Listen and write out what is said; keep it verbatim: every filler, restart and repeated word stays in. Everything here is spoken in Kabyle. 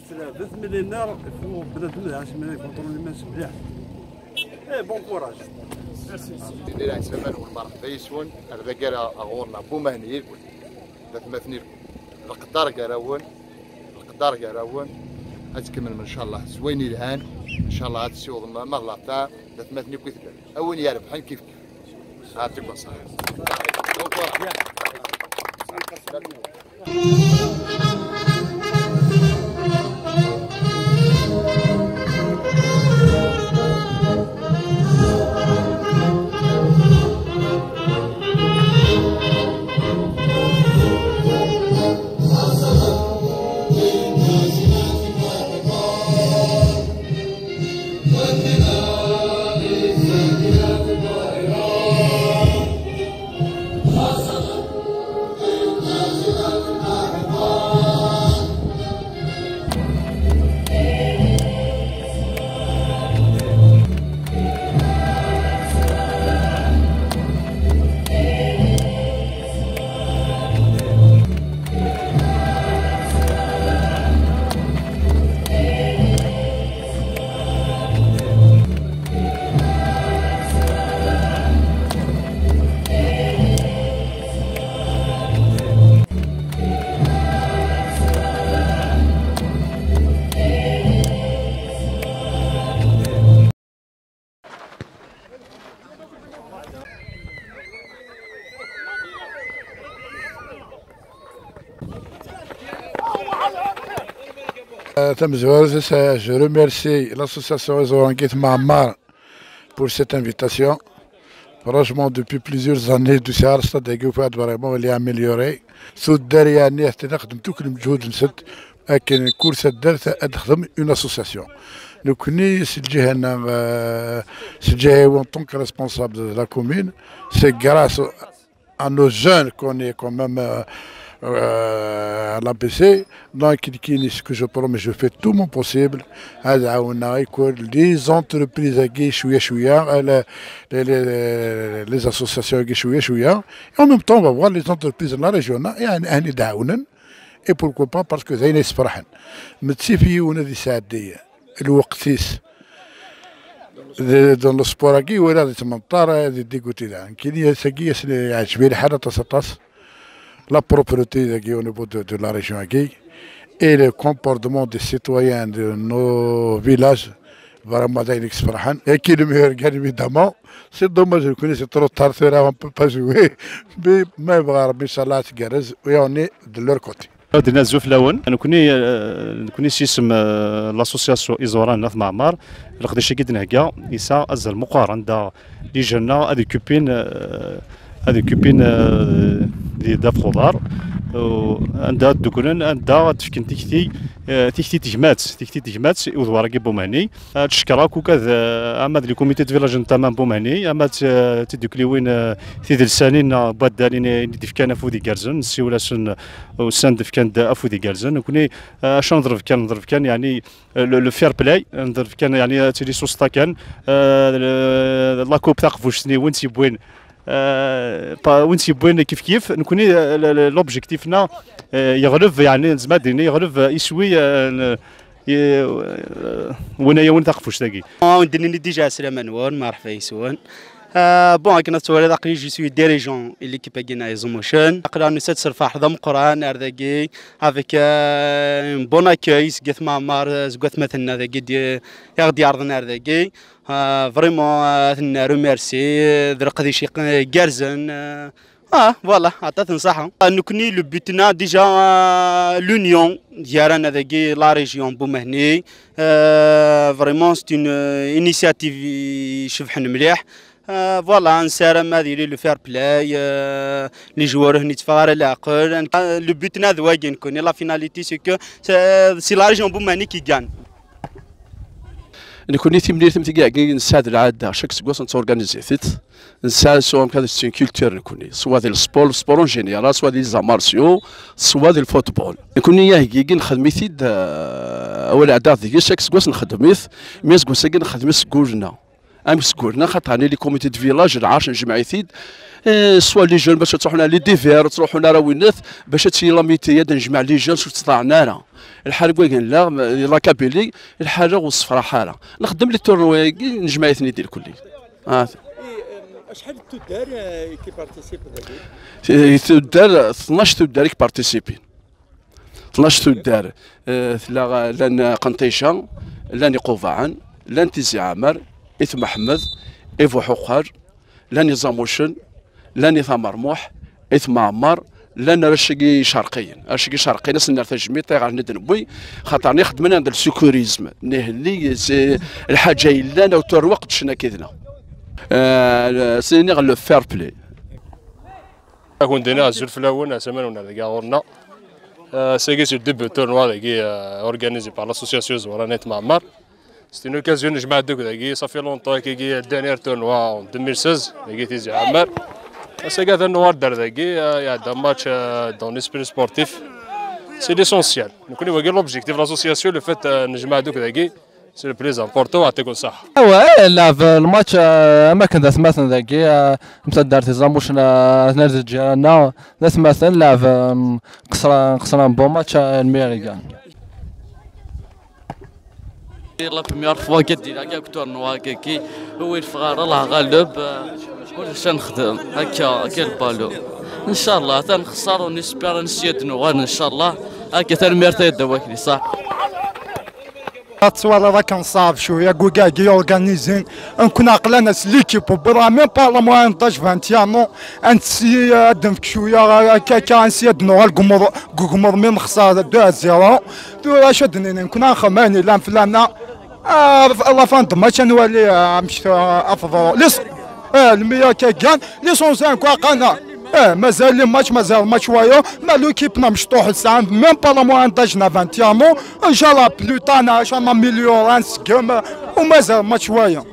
D asmel-nneɣ, il faut bnadem ad iɛac mliḥ, ikontroli iman-is mliḥ. Eh, bon courage. Di lɛeslama-nwen, merḥba yes-wen. Ar dagi ara ɣur-neɣ Bumahni, d atmaten-nwen. Leqder gar-awen, leqder gar-awen. Ad tkemmlem, ncallah, s wayen yelhan. Ncallah, ad tessiwḍem ma d latin, d atmaten-nwen i tellam. A win irebḥen kif kif. Ɛṭikum ṣṣeḥḥa. Euh, tamezwarut, je remercie l'association Iẓuran N At Mɛemmer pour cette invitation. Franchement, depuis plusieurs années, d usɣar stade-agi, ufiɣ-d vraiment il est amélioré. Tuddar, yeɛni, atan xedment akk lmeǧhud-nsent akken kul taddart ad texdem une association. Nekkni, si lǧiha-nneɣ, euh, si lǧiha-iw, en tant que responsable de la commune, c'est grâce à nos jeunes qu'on est quand même, euh, euh, à l'A B C. Donc, nekkini, ce que je promets, je fais tout mon possible. Ad ɛawneɣ i kul les entreprises-agi, cwiya cwiya, euh, les, les, les, les associations-agi, cwiya cwiya. Et en même temps, on va voir les entreprises de la région, hein, et ad, ad ɛawnen. Et pourquoi pas, parce que d ayen yessefraḥen. Ma ttif yiwen ad yesɛeddi lweqt-is d-, dans le sport-agi, wala di tmenṭar, di dégoûté da. Nekkini ass-agi, ass-, yeɛǧeb-iyi lḥal aṭas, aṭas. La propreté dagi au niveau de, de la région-agi et le comportement des citoyens de nos villages, vraiment, d ayen i yessefraḥen. Et qui le meilleur gagne, évidemment. C'est dommage, nekkni, c'est trop tard, tura, on peut pas jouer. Mais, ma yebɣa Rebbi, inchallah, ad tgerrez, et on est de leur côté. Ad d-nazzu fell-awen. Nekkni, eh, nekkni s yisem, eh, l'association Iẓuran n At Mɛemmer, leqdic-agi d-nhegga, yesɛa azal meqqar, anda les jeunes ad occupin, eh, ad occupin, eh, di ddabex uḍar, eh, anda ad dduklen, anda ad d-fken tikti, eh, tikti tegmat, tikti tegmat i udwar-agi n Bumahni. Ad cekkreɣ akk ukad, eh, ama d le comité de village n tama n Bumahni, ama d, eh, tidukliwin, eh, tidelsanin neɣ n waddal i d-fkan afud igerrzen, nsiwel-asen, eh, usan-d fkan-d afud igerrzen. Nekkni, eh, acu neḍleb kan, neḍleb kan, yeɛni, eh, le, le fair play, neḍleb kan, yeɛni, ad tili s useṭṭa kan, eh, le, la coupe taqbuct-nni, win tt-yewwin, eh, pa-, win tt-yewwin kif kif. Nekkni, eh, le, le, l'objectif-nneɣ, eh, yeɣleb, yeɛni, nezmer ad d-nini, yeɣleb, eh, iswi, eh, n-, i, eh, win ay yewwin taqbuct-agi. Ad wen-d-nini déjà aslama-nwen, merḥba yes-wen. Euh, bon, akken ad twaliḍ, aql-i, je suis dirigeant i l'équipe-agi n Izo Motion. Aql-aɣ nusa-d s lferḥ d ameqqran ar dagi, avec, euh, un bon accueil seg At Mɛemmer, euh, seg watmaten-nneɣ dagi d-, i ɣ-d-yeɛreḍen ar dagi. Euh, vraiment, euh, ad ten-remercier, euh, d leqdic iq-, igerrzen, euh, Ah, voilà, aṭṭaf n ṣṣeḥḥa. Nekkni, le but-nneɣ, déjà, euh, l'union, gar-aneɣ dagi, la région n Bumahni. Euh, vraiment, c'est une, euh, initiative icebḥen mliḥ. Euh, voilà, nessaram ad yili le fair play, euh, les joueurs ur tteffɣen ara leɛqel. Euh, le but-nneɣ d wagi, nekkni, la finalité, c'est que c'est, c'est la région n Bumahni qui gagne. Nekkni, timlilit am tigi-agi, nesɛa d lɛada, chaque aseggas nettorganizit-it. Nesɛa s wamek ad, c'est une culture nekkni, soit di le sport, le sport en général, soit di les arts martiaux, soit di le football. Nekkni, aheggi-agi nxeddem-it-id, euh, awal ɛeddaɣ deg-s, chaque aseggas nxeddem-it, mais aseggas-agi nxeddem-it seg wul-nneɣ. Am sgurna, xaṭer les comités de village, lɛerc nejmeɛ-it-id, eh, soit les jeunes bac ad truḥun ar les divers, ad truḥun ara winnet, bac ad tili l'amitié, ad nejmeɛ les jeunes ur ttḍaɛen ara. Lḥal n wagen la, la Kabylie, lḥal ur tessefraḥ ara. Nexdem les tournois-agi, nejmeɛ-iten-id irkelli. Ah. Acḥal n tuddar i k-iparticipe dagi? Eh, tuddar, tnac tuddar i k-participin. Tnac tuddar, eh, tella, eh, llan Qenṭica, llan Iqubaɛen, llan Tizi Ɛammer, It Meḥmed, Ibuḥuqer, llan Iẓamucen, llan It Amermuḥ, It Meɛmer, llan arrac-agi icerqiyen. Arrac-agi icerqiyen, ad sen-nerr tajmilt, ayɣer nid-newwi, xaṭer nixdem anda le secourisme, nihelli, c'est lḥaǧa yellan, autour n lweqt, ccna kidna. Eh, c'est-à-dire le fair play. Ad ken-d-iniɣ azul fell-awen, asaman ur nerḍeg ɣur-neɣ. Sagi c'est le début tournoi dagi, organisé par l'association Zwaranit Meɛmer. C'est une occasion nejmeɛ-d akk dagi, ça fait longtemps kagi, le dernier tournoi en deux mille seize dagi Tizi Ɛammer. Ass-agi atan nuɣal-d ar dagi, iɛedda match dans l'esprit sportif. C'est l'essentiel. Nekni wagi l'objectif de l'association, le fait nejmeɛ-d akk dagi. C'est le plus important, yeɛṭikum ṣṣeḥḥa. Awa, eh, nlɛeb lmatch, eh, am akken d atmaten dagi, eh, am taddart Iẓamucen, eh, atnan di lǧiran-nneɣ, d atmaten, nlɛeb, eh, nqeṣṣer, nqeṣṣer un bon match, eh, lmeilleur i gagne. La première fois que dira que tournoi kaki, ur yeffeɣ ara la ɣaleb, eh, ulac ad nexdem, akka, akka lbalu. Ncallah, atan nxeṣṣer, on espère ad nessya ad nuɣal, ncallah. Akka, tanemmirt ay dda wakli, ṣaḥ. Ad twalaḍ akken ṣaɛeb cwiya, deg wigagi organizin, nkun aql-aneɣ s l'équipe, wwiḍ même pas la moyenne d'âge vingt et un ans, ad nessi ad nefk cwiya akka, akka, ad nessi ad nuɣal deg umur, deg umur mi nexṣer deux à zéro. Tura acu ad d-nini, nkun axemman yellan fell-aneɣ. Ah, à la fin de match ad nwali, ah, amek, ah, afḍer. Eh, le meilleur qui gagne, l'essentiel quoi, qana. Eh, mazal le match, mazal match wayo, ma l'équipe na mecṭuḥ, tesɛa même pas la moyenne d'âge na vingt et un ans. Inchallah, plus tard, na, acu, na amélioré, nseggem, u mazal match wayo.